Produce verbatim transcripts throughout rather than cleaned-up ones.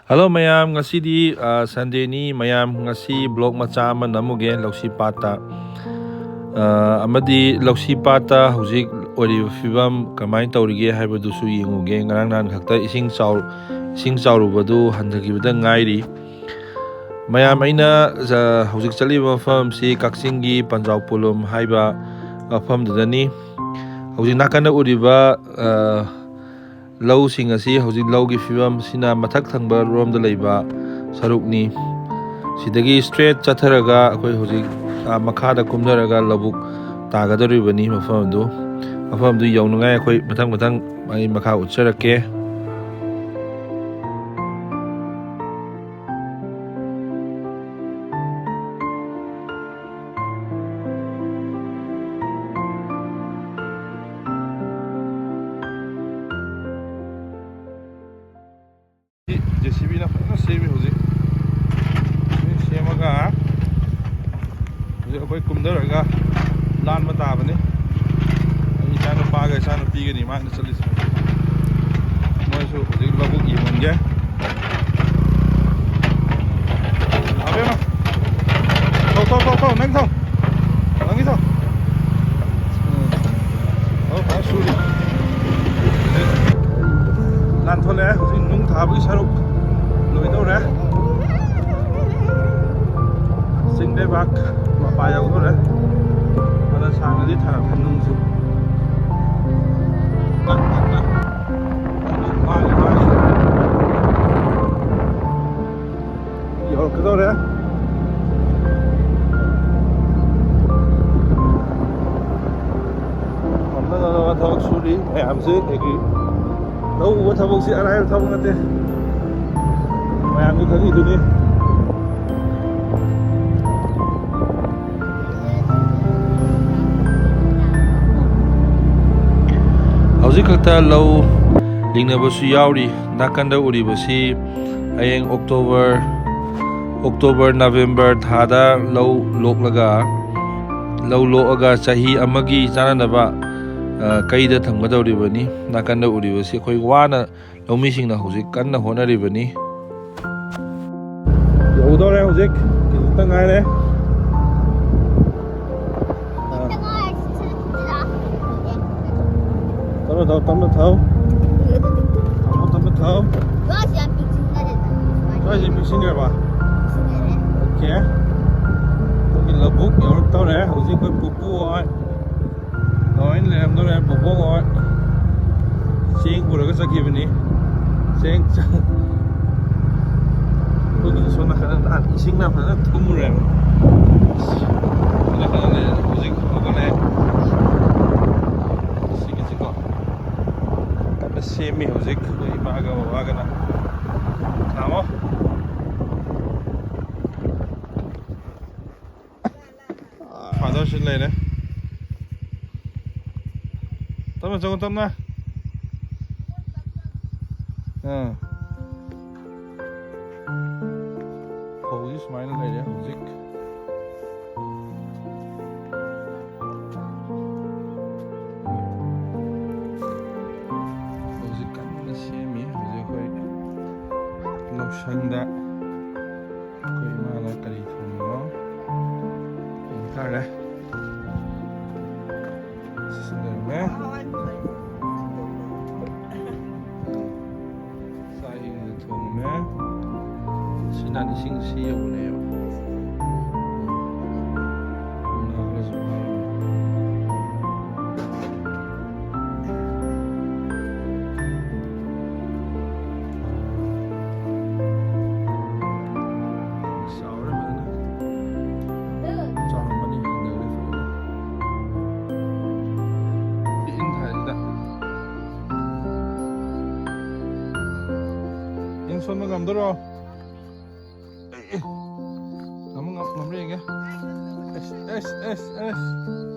Hello ꯃꯌꯥꯝ, ꯉꯁꯤꯗꯤ, ꯑ, Sundayꯅꯤ꯫ ꯃꯌꯥꯝ, ꯉꯁꯤ vlog ꯃꯆꯥ ꯑꯃ ꯅꯝꯃꯨꯒꯦ ꯂꯧꯁꯤ ꯄꯥꯠꯇ꯫ ꯑ, ꯑꯃꯗꯤ ꯂꯧꯁꯤ ꯄꯥꯠꯇ ꯍꯧꯖꯤꯛ ꯑꯣꯏꯔꯤꯕ ꯐꯤꯕꯝ ꯀꯃꯥꯏꯅ ꯇꯧꯔꯤꯒꯦ ꯍꯥꯏꯕꯗꯨꯁꯨ ꯌꯦꯡꯉꯨꯒꯦ꯫ ꯉꯔꯥꯡ ꯅꯍꯥꯟ ꯈꯛꯇ ꯏꯁꯤꯡ ꯆꯥꯎ-, ꯏꯁꯤꯡ ꯆꯥꯎꯔꯨꯕꯗꯨ ꯍꯟꯊꯈꯤꯕꯗ ꯉꯥꯏꯔꯤ꯫ ꯃꯌꯥꯝ, ꯑꯩꯅ, ꯑ, ꯍꯧꯖꯤꯛ ꯆꯠꯂꯤꯕ ꯃꯐꯝꯁꯤ ꯀꯛꯆꯤꯡꯒꯤ ꯄꯟꯖꯥꯎ ꯄꯣꯂꯨꯝ ꯍꯥꯏꯕ ꯃꯐꯝꯗꯨꯗꯅꯤ꯫ ꯍꯧꯖꯤꯛ ꯅꯥꯀꯟꯗ ꯎꯔꯤꯕ, ꯑ, ꯂꯧꯁꯤꯡ ꯑꯁꯤ ꯍꯧꯖꯤꯛ ꯂꯧꯒꯤ ꯐꯤꯕꯝꯁꯤꯅ ꯃꯊꯛ ꯊꯪꯕ ꯔꯣꯝꯗ ꯂꯩꯕ ꯁꯔꯨꯛꯅꯤ꯫ ꯁꯤꯗꯒꯤ straight ꯆꯠꯊꯔꯒ ꯑꯩꯈꯣꯏ ꯍꯧꯖꯤꯛ, ꯑꯥ, ꯃꯈꯥꯗ ꯀꯨꯝꯊꯔꯒ ꯂꯧꯕꯨꯛ ꯇꯥꯒꯗꯧꯔꯤꯕꯅꯤ ꯃꯐꯝ ꯑꯗꯨ꯫ ꯃꯐꯝ ꯑꯗꯨ ꯌꯧꯅꯉꯥꯏ ꯑꯩꯈꯣꯏ ꯃꯊꯪ ꯃꯊꯪ ꯑꯩ ꯃꯈꯥ ꯎꯠꯆꯔꯛꯀꯦ꯫ JCBꯅ ꯐꯖꯅ ꯁꯦꯝꯃꯤ ꯍꯧꯖꯤꯛ꯫ ꯁꯤ ꯁꯦꯝꯃꯒ ꯍꯧꯖꯤꯛ ꯑꯩꯈꯣꯏ ꯀꯨꯝꯊꯔꯒ ꯂꯥꯟꯕ ꯇꯥꯕꯅꯤ꯫ ꯑꯩ ꯏꯆꯥꯅꯨꯄꯥꯒ ꯏꯆꯥꯅꯨꯄꯤꯒꯅꯤ ꯃꯥꯅ ꯆꯠꯂꯤꯁꯦ꯫ ꯃꯣꯏꯁꯨ ꯍꯧꯖꯤꯛ ꯂꯧꯕꯨꯛ ꯌꯦꯡꯍꯟꯒꯦ꯫ ꯑꯕꯦꯝꯃ, ꯊꯧ, ꯊꯧ, ꯊꯧ, ꯊꯧ, ꯅꯪ ꯊꯧ꯫ ꯅꯪꯒꯤ ꯊꯧ꯫ ꯎꯝ꯫ ꯊꯕꯛ ꯐꯖꯅ ꯁꯨꯔꯤ꯫ ꯍꯧꯖꯤꯛ ꯂꯥꯟꯊꯣꯛꯂꯛꯑꯦ꯫ ꯍꯧꯖꯤꯛ ꯅꯨꯡ ꯊꯥꯕꯒꯤ ꯁꯔꯨꯛ ꯂꯣꯏꯗꯧꯔꯦ꯫ ꯆꯤꯡ ꯂꯩꯕꯥꯛ ꯃꯄꯥ ꯌꯧꯗꯧꯔꯦ꯫ ꯐꯅ ꯁꯥꯡꯅꯗꯤ ꯊꯥꯔꯛꯈ꯭ꯔꯦ ꯅꯨꯡꯁꯨ꯫ ꯃꯥꯅꯤ, ꯃꯥꯅꯤ꯫ ꯌꯧꯔꯛꯀꯗꯧꯔꯦ꯫ ꯉꯝꯅ ꯉꯝꯅꯕ ꯊꯕꯛ ꯁꯨꯔꯤ ꯃꯌꯥꯝꯁꯦ꯫ ꯑꯩꯒꯤ ꯂꯧ ꯎꯕ ꯊꯕꯛꯁꯤ ꯑꯔꯥꯏꯕ ꯊꯕꯛ ꯅꯠꯇꯦ꯫ ꯃꯌꯥꯝꯁꯨ ꯈꯪꯉꯤꯗꯨꯅꯤ꯫ ꯍꯧꯖꯤꯛ ꯈꯛꯇ ꯂꯧ ꯂꯤꯡꯅꯕꯁꯨ ꯌꯥꯎꯔꯤ꯫ ꯅꯥꯀꯟꯗ ꯎꯔꯤꯕꯁꯤ ꯍꯌꯦꯡ October, October, November ꯊꯥꯗ ꯂꯧ ꯂꯣꯛꯂꯒ, ꯂꯧ ꯂꯣꯛꯑꯒ ꯆꯍꯤ ꯑꯃꯒꯤ ꯆꯥꯅꯅꯕ, ꯑ, ꯀꯩꯗ ꯊꯝꯒꯗꯧꯔꯤꯕꯅꯤ꯫ ꯅꯥꯀꯟꯗ ꯎꯔꯤꯕꯁꯤ ꯑꯩꯈꯣꯏ ꯋꯥꯅ, ꯂꯧꯃꯤꯁꯤꯡꯅ ꯍꯧꯖꯤꯛ ꯀꯟꯅ ꯍꯣꯠꯅꯔꯤꯕꯅꯤ꯫ ꯌꯧꯗꯧꯔꯦ ꯍꯧꯖꯤꯛ, ꯈꯤꯖꯤꯛꯇ ꯉꯥꯏꯔꯦ꯫ ꯑꯥ꯫ ꯇꯞꯅ ꯊꯧ, ꯇꯞꯅ ꯊꯧ꯫ ꯇꯞꯅ, ꯇꯞꯅ ꯊꯧ꯫ ꯁ꯭ꯋꯥꯏꯁꯦ ꯄꯤꯛꯁꯤꯟꯈ꯭ꯔꯕ? ꯑꯣꯀꯦ꯫ ꯑꯩꯈꯣꯏꯒꯤ ꯂꯧꯕꯨꯛ ꯌꯧꯔꯛꯇꯧꯔꯦ꯫ ꯍꯧꯖꯤꯛ ꯑꯩꯈꯣꯏ ꯄꯨꯄꯨ ꯍꯣꯏ ꯂꯣꯏ ꯂꯩꯔꯝꯗꯧꯔꯦ꯫ ꯕꯣꯕꯣꯛ ꯍꯣꯏ ꯆꯦꯡ ꯄꯨꯔꯒ ꯆꯠꯈꯤꯕꯅꯤ꯫ ꯆꯦꯡ ꯆ-, ꯑꯩꯈꯣꯏꯒꯤꯁꯨ ꯁꯣꯝ ꯅꯥꯀꯟꯗ ꯅꯍꯥꯟ ꯏꯁꯤꯡꯅ ꯐꯖꯅ ꯊꯨꯝꯃꯨꯔꯦꯕ꯫ ꯁꯣꯝ ꯅꯥꯀꯟꯗ ꯂꯩꯔꯦ꯫ ꯍꯧꯖꯤꯛ ꯍꯧꯒꯠꯂꯛꯑꯦ꯫ ꯁꯤꯒꯤꯁꯤꯀꯣ ꯀꯟꯅ ꯁꯦꯝꯃꯤ ꯍꯧꯖꯤꯛ ꯑꯩꯈꯣꯏ ꯏꯃꯥꯒ ꯕꯕꯥꯒꯅ꯫ ꯂꯥꯛꯑꯣ꯫ ꯐꯥꯗꯔꯁꯤ ꯂꯩꯔꯦ꯫ ꯇꯞꯅ ꯆꯪꯉꯨ, ꯇꯞꯅ꯫ ꯑꯥ꯫ ꯐꯧꯁꯤ ꯁꯨꯃꯥꯏꯅ ꯂꯩꯔꯦ ꯍꯧꯖꯤꯛ꯫ ꯍꯧꯖꯤꯛ ꯀꯟꯅ ꯁꯦꯝꯃꯤ꯫ ꯍꯧꯖꯤꯛ ꯑꯩꯈꯣꯏ ꯂꯧꯁꯪꯗ ꯑꯩꯈꯣꯏ ꯏꯃꯥꯅ ꯀꯔꯤ ꯊꯣꯡꯉꯤꯅꯣ ꯌꯦꯡ ꯇꯥꯔꯦ꯫ ꯁꯤ ꯂꯩꯔꯝꯃꯦ꯫ ꯆꯥꯛ ꯏꯁꯤꯡꯁꯦ ꯊꯣꯡꯉꯝꯃꯦ꯫ ꯁꯤꯅꯥꯟ ꯏꯁꯤꯡ ꯁꯤ ꯌꯧꯕꯅꯦꯕ꯫ ꯉꯥꯒꯁꯨ ꯐꯥꯔꯝꯃꯦ꯫ ꯆꯥꯎꯔꯦ ꯐꯖꯅ꯫ ꯆꯥꯎꯔꯝꯃꯅꯤ ꯍꯟꯗꯛꯇꯤ ꯐꯖꯅ꯫ ꯄꯤꯛꯏꯟ ꯊꯥꯏꯁꯤꯗ꯫ ꯏꯟ ꯁꯣꯟꯕ ꯉꯝꯗꯣꯔꯣ? ꯑꯦ, ꯑꯦ꯫ ꯉꯝ-, ꯉꯝ-, ꯉꯝꯕ꯭ꯔꯥ ꯌꯦꯡꯒꯦ꯫ ꯑꯦꯁ, ꯑꯦꯁ, ꯑꯦꯁ, ꯑꯦꯁ꯫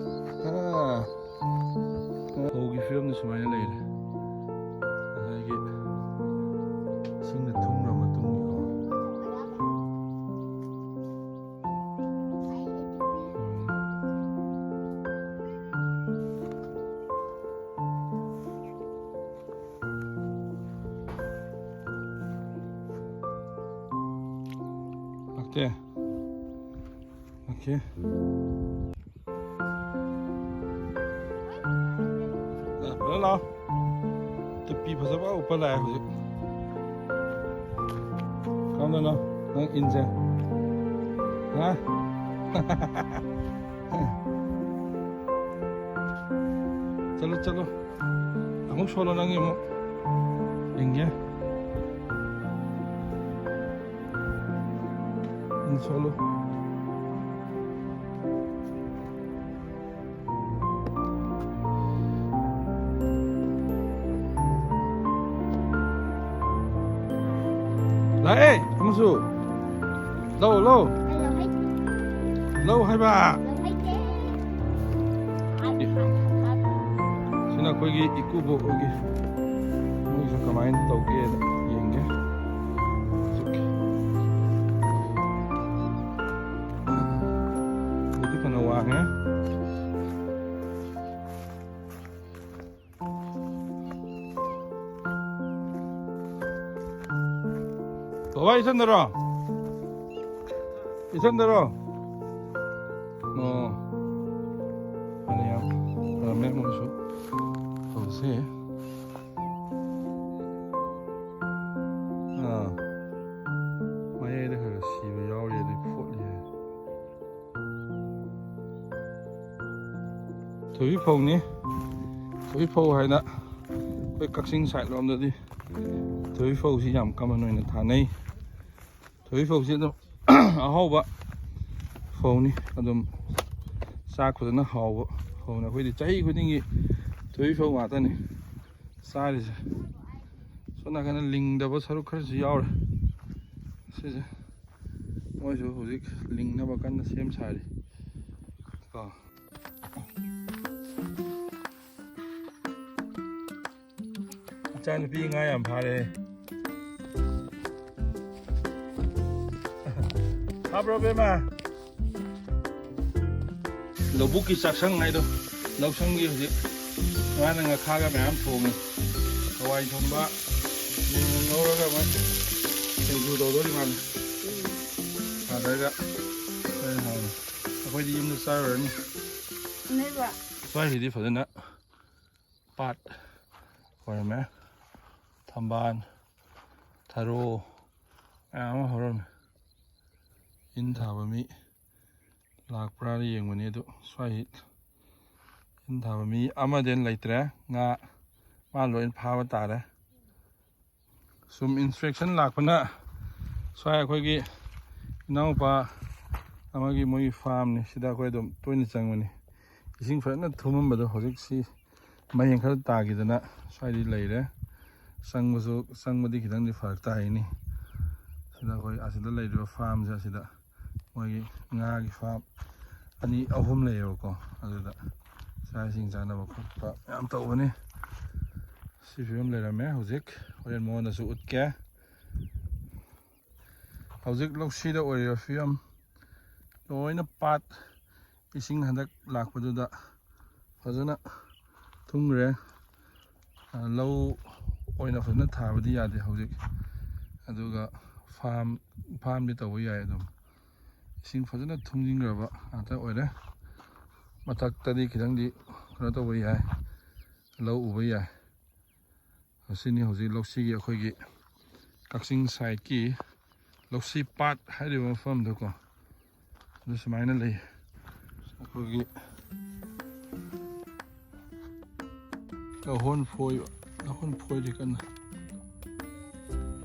ꯑꯥ꯫ ꯐꯧꯒꯤ ꯐꯤꯕꯝꯗꯤ ꯁꯨꯃꯥꯏꯅ ꯂꯩꯔꯦ꯫ ꯉꯁꯥꯏꯒꯤ ꯏꯁꯤꯡꯅ ꯊꯨꯝꯈ꯭ꯔ ꯃꯇꯨꯡꯒꯤꯀꯣ꯫ ꯁꯦ꯫ ꯑꯣꯀꯦ꯫ ꯑ, ꯐꯖꯅ ꯂꯥꯛꯑꯣ꯫ ꯇꯨꯄꯤ ꯐꯖꯕ ꯎꯞꯄ ꯂꯥꯛꯑꯦ ꯍꯧꯖꯤꯛ꯫ ꯀꯔꯝꯗꯅꯣ ꯅꯪ ꯏꯟꯁꯦ? ꯍꯥ? ꯆꯠꯂꯣ, ꯆꯠꯂꯣ꯫ ꯑꯃꯨꯛ ꯁꯣꯜꯂꯣ, ꯅꯪꯒꯤ ꯑꯃꯨꯛ ꯌꯦꯡꯒꯦ꯫ ꯎꯝ, ꯁꯣꯜꯂꯣ꯫ ꯂꯥꯛꯑꯦ ꯑꯃꯁꯨ꯫ ꯂꯧ, ꯂꯧ꯫ ꯂꯧ ꯍꯥꯏꯕ꯫ ꯁꯤꯅ ꯑꯩꯈꯣꯏꯒꯤ ꯏꯀꯨꯕꯣꯛ ꯍꯣꯏꯒꯤ꯫ ꯃꯣꯏꯁꯨ ꯀꯃꯥꯏꯅ ꯇꯧꯒꯦꯅ ꯌꯦꯡꯒꯦ꯫ ꯍꯧꯖꯤꯛ ꯐꯅ ꯋꯥꯡꯉꯦ꯫ ꯕꯕꯥ, ꯏꯆꯟꯗꯔꯣ? ꯏꯆꯟꯗꯔꯣ? ꯑꯣ꯫ ꯐꯅꯌꯥꯝ ꯐꯔꯝꯃꯦ ꯃꯣꯏꯁꯨ꯫ ꯇꯧꯁꯦ꯫ ꯑꯥ꯫ ꯃꯌꯥꯏꯗ ꯈꯔ ꯈꯔ ꯁꯤꯕ ꯌꯥꯎꯔꯤ, ꯑꯗꯨ ꯐꯣꯠꯂꯤ ꯍꯥꯏ꯫ ꯊꯣꯏꯕꯤ ꯐꯧꯅꯤ꯫ ꯊꯣꯏꯕꯤ ꯐꯧ ꯍꯥꯏꯅ ꯑꯩꯈꯣꯏ ꯀꯛꯆꯤꯡ ꯁꯥꯏꯠ ꯂꯣꯝꯗꯗꯤ ꯊꯣꯏꯕꯤ ꯐꯧꯁꯤ ꯌꯥꯝ ꯀꯃꯟ ꯑꯣꯏꯅ ꯊꯥꯅꯩ꯫ ꯊꯣꯏꯕꯤ ꯐꯧꯁꯤ ꯑꯗꯨꯝ ꯑꯍꯥꯎꯕ ꯐꯧꯅꯤ, ꯑꯗꯨꯝ ꯆꯥꯛ ꯐꯖꯅ ꯍꯥꯎꯕ ꯐꯧꯅꯤ꯫ ꯑꯩꯈꯣꯏꯗꯤ ꯆꯍꯤ ꯈꯨꯗꯤꯡꯒꯤ ꯊꯣꯏꯕꯤ ꯐꯧ ꯉꯥꯛꯇꯅꯤ ꯆꯥꯔꯤꯁꯦ꯫ ꯁꯣꯝ ꯅꯥꯀꯟꯗ ꯂꯤꯡꯗꯕ ꯁꯔꯨꯛ ꯈꯔꯁꯨ ꯌꯥꯎꯔꯦ꯫ ꯁꯤꯁꯦ ꯃꯣꯏꯁꯨ ꯍꯧꯖꯤꯛ ꯂꯤꯡꯅꯕ ꯀꯟꯅ ꯁꯦꯝ ꯁꯥꯔꯤ ꯀꯣ꯫ ꯏꯆꯥꯅꯨꯄꯤ ꯉꯥ ꯌꯥꯝ ꯐꯥꯔꯦ꯫ ꯐꯥꯕ꯭ꯔꯣ, ꯕꯦꯝꯃ? ꯂꯧꯕꯨꯛꯀꯤ ꯆꯥꯛꯁꯪ ꯍꯥꯏꯗꯣ, ꯂꯧꯁꯪꯒꯤ ꯍꯧꯖꯤꯛ ꯃꯥꯅ ꯉꯥꯈꯥꯒ ꯃꯌꯥꯝ ꯊꯣꯡꯉꯤ꯫ ꯍꯋꯥꯏ ꯊꯣꯡꯕ, ꯌꯦꯔꯨꯝ ꯉꯧꯔꯒ ꯑꯃ ꯁꯤꯡꯖꯨ ꯇꯧꯗꯣꯔꯤ ꯃꯥꯅ꯫ ꯂꯣꯏꯔꯒ ꯂꯣꯏꯅ ꯍꯥꯎꯅꯤ꯫ ꯑꯩꯈꯣꯏꯗꯤ ꯌꯨꯝꯗ ꯆꯥꯔꯨꯔꯅꯤ꯫ ꯅꯣꯏꯕ? ꯁ꯭ꯋꯥꯏꯁꯤꯗꯤ ꯐꯖꯅ ꯄꯥꯠ ꯑꯣꯏꯔꯝꯃꯦ꯫ ꯊꯝꯕꯥꯜ, ꯊꯔꯣ ꯃꯌꯥꯝ ꯑꯃ ꯍꯧꯔꯝꯃꯦ꯫ ꯏꯟ ꯊꯥꯕ ꯃꯤ ꯂꯥꯛꯄ꯭ꯔꯥꯅ ꯌꯦꯡꯕꯅꯤ, ꯑꯗꯨ ꯁ꯭ꯋꯥꯏꯁꯤ ꯏꯟ ꯊꯥꯕ ꯃꯤ ꯑꯃꯗꯤ ꯂꯩꯇ꯭ꯔꯦ꯫ ꯉꯥ ꯃꯥ ꯂꯣꯏ ꯐꯥꯕ ꯇꯥꯔꯦ꯫ ꯁꯨꯝ inspection ꯂꯥꯛꯄꯅ ꯁ꯭ꯋꯥꯏ ꯑꯩꯈꯣꯏꯒꯤ ꯏꯅꯥꯎꯄꯥ ꯑꯃꯒꯤ ꯃꯣꯏꯒꯤ farmꯅꯤ꯫ ꯁꯤꯗ ꯑꯩꯈꯣꯏ ꯑꯗꯨꯝ ꯇꯣꯏꯅ ꯆꯪꯕꯅꯤ꯫ ꯏꯁꯤꯡ ꯐꯖꯅ ꯊꯨꯝꯃꯝꯕꯗꯣ ꯍꯧꯖꯤꯛꯁꯤ ꯃꯌꯦꯡ ꯈꯔ ꯇꯥꯈꯤꯗꯅ ꯁ꯭ꯋꯥꯏꯗꯤ ꯂꯩꯔꯦ꯫ ꯆꯪꯕꯁꯨ, ꯆꯪꯕꯗꯤ ꯈꯤꯇꯪꯗꯤ ꯐꯔꯛ ꯇꯥꯏꯅꯤ꯫ ꯁꯤꯗ ꯑꯩꯈꯣꯏ ꯑꯁꯤꯗ ꯂꯩꯔꯤꯕ farmꯁꯦ, ꯑꯁꯤꯗ ꯃꯣꯏꯒꯤ ꯉꯥꯒꯤ farm ꯑꯅꯤ ꯑꯍꯨꯝ ꯂꯩꯌꯦꯕꯀꯣ꯫ ꯑꯗꯨꯗ ꯆꯥꯛ ꯏꯁꯤꯡ ꯆꯥꯅꯕ ꯈꯣꯠꯄ ꯃꯌꯥꯝ ꯇꯧꯕꯅꯤ꯫ ꯁꯤ ꯐꯤꯕꯝ ꯂꯩꯔꯝꯃꯦ꯫ ꯍꯧꯖꯤꯛ ꯍꯣꯔꯦꯟ ꯃꯉꯣꯟꯗꯁꯨ ꯎꯠꯀꯦ꯫ ꯍꯧꯖꯤꯛ ꯂꯧꯁꯤꯗ ꯑꯣꯏꯔꯤꯕ ꯐꯤꯕꯝ, ꯂꯣꯏꯅ ꯄꯥꯠ, ꯏꯁꯤꯡ ꯍꯟꯗꯛ ꯂꯥꯛꯄꯗꯨꯗ ꯐꯖꯅ ꯊꯨꯝꯈ꯭ꯔꯦ꯫ ꯑ, ꯂꯧ ꯑꯣꯏꯅ ꯐꯖꯅ ꯊꯥꯕꯗꯤ ꯌꯥꯗꯦ ꯍꯧꯖꯤꯛ, ꯑꯗꯨꯒ farm, farmꯗꯤ ꯇꯧꯕ ꯌꯥꯏ ꯑꯗꯨꯝ꯫ ꯏꯁꯤꯡ ꯐꯖꯅ ꯊꯨꯝꯖꯤꯟꯈ꯭ꯔꯕ ꯉꯥꯛꯇ ꯑꯣꯏꯔꯦ꯫ ꯃꯊꯛꯇꯗꯤ ꯈꯤꯇꯪꯗꯤ ꯀꯩꯅꯣ ꯇꯧꯕ ꯌꯥꯏ, ꯂꯧ ꯎꯕ ꯌꯥꯏ꯫ ꯑꯁꯤꯅꯤ ꯍꯧꯖꯤꯛ ꯂꯧꯁꯤꯒꯤ, ꯑꯩꯈꯣꯏꯒꯤ ꯀꯛꯆꯤꯡ sideꯀꯤ ꯂꯧꯁꯤ ꯄꯥꯠ ꯍꯥꯏꯔꯤꯕ ꯃꯐꯝꯗꯀꯣ꯫ ꯑꯗꯨ ꯁꯨꯃꯥꯏꯅ ꯂꯩ꯫ ꯑꯩꯈꯣꯏꯒꯤ ꯂꯧꯍꯣꯟ ꯐꯣꯏꯕ, ꯂꯧꯍꯣꯟ ꯐꯣꯏꯔꯤ ꯀꯟꯅ꯫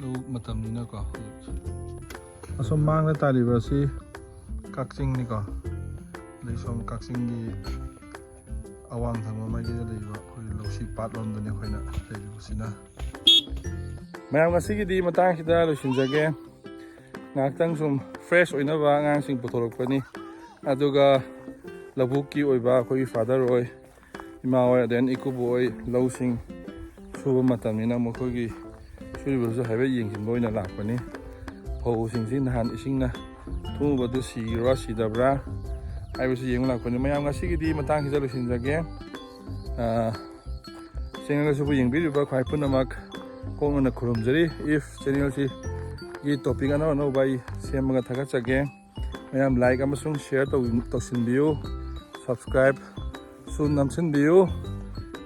ꯂꯧ ꯃꯇꯝꯅꯤꯅꯀꯣ ꯍꯧꯖꯤꯛꯁꯦ꯫ ꯑꯁꯣꯝ ꯃꯥꯡꯗ ꯇꯥꯔꯤꯕ ꯑꯁꯤ ꯀꯛꯆꯤꯡꯅꯤꯀꯣ꯫ ꯑꯗꯩ ꯁꯣꯝ ꯀꯛꯆꯤꯡꯒꯤ ꯑꯋꯥꯡ ꯊꯪꯕ ꯃꯥꯏꯀꯩꯗ ꯂꯩꯕ ꯑꯩꯈꯣꯏꯒꯤ ꯂꯧꯁꯤ ꯄꯥꯠꯂꯣꯝꯗꯅꯤ ꯑꯩꯈꯣꯏꯅ ꯂꯩꯔꯤꯕꯁꯤꯅ꯫ ꯃꯌꯥꯝ, ꯉꯁꯤꯒꯤꯗꯤ ꯃꯇꯥꯡꯁꯤꯗ ꯂꯣꯏꯁꯤꯟꯖꯒꯦ꯫ ꯉꯥꯏꯍꯥꯛꯇꯪ ꯁꯨꯝ fresh ꯑꯣꯏꯅꯕ ꯑꯉꯥꯡꯁꯤꯡ ꯄꯨꯊꯣꯔꯛꯄꯅꯤ꯫ ꯑꯗꯨꯒ ꯂꯧꯕꯨꯛꯀꯤ ꯑꯣꯏꯕ ꯑꯩꯈꯣꯏꯒꯤ father ꯍꯣꯏ, ꯏꯃꯥ ꯍꯣꯏ, ꯑꯗꯩ ꯏꯀꯨꯕꯣꯛ ꯍꯣꯏ ꯂꯧꯁꯤꯡ ꯁꯨꯕ ꯃꯇꯝꯅꯤꯅ ꯃꯈꯣꯏꯒꯤ ꯁꯨꯔꯤꯕꯁꯨ ꯍꯥꯏꯐꯦꯠ ꯌꯦꯡꯁꯤꯟꯕ ꯑꯣꯏꯅ ꯂꯥꯛꯄꯅꯤ꯫ ꯐꯧꯁꯤꯡꯁꯤ ꯅꯍꯥꯟ ꯏꯁꯤꯡꯅ ꯊꯨꯝꯃꯨꯕꯗꯨ ꯁꯤꯈ꯭ꯔꯕ꯭ꯔꯥ ꯁꯤꯗꯕ꯭ꯔꯥ ꯍꯥꯏꯕꯁꯤ ꯌꯦꯡꯕ ꯂꯥꯛꯄꯅꯤ꯫ ꯃꯌꯥꯝ, ꯉꯁꯤꯒꯤꯗꯤ ꯃꯇꯥꯡꯁꯤꯗ ꯂꯣꯏꯁꯤꯟꯖꯒꯦ꯫ ꯑꯥ, channel ꯑꯁꯤꯕꯨ ꯌꯦꯡꯕꯤꯔꯤꯕ ꯈ꯭ꯋꯥꯏ ꯄꯨꯝꯅꯃꯛ ꯀꯣꯛꯅꯅ ꯈꯨꯔꯨꯝꯖꯔꯤ꯫ If channel ꯑꯁꯤ ꯒꯤ topic ꯑꯅꯧ ꯑꯅꯧꯕ ꯑꯩ ꯁꯦꯝꯃꯒ ꯊꯥꯒꯠꯆꯒꯦ꯫ ꯃꯌꯥꯝ like ꯑꯃꯁꯨꯡ share ꯇꯧ-, ꯇꯧꯁꯤꯟꯕꯤꯌꯨ, subscribe ꯁꯨ ꯅꯝꯁꯤꯟꯕꯤꯌꯨ꯫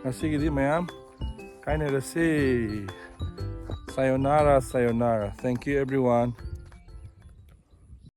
ꯉꯁꯤꯒꯤꯗꯤ ꯃꯌꯥꯝ ꯀꯥꯏꯅꯔꯁꯤ꯫ Sayonara, sayonara. Thank you everyone.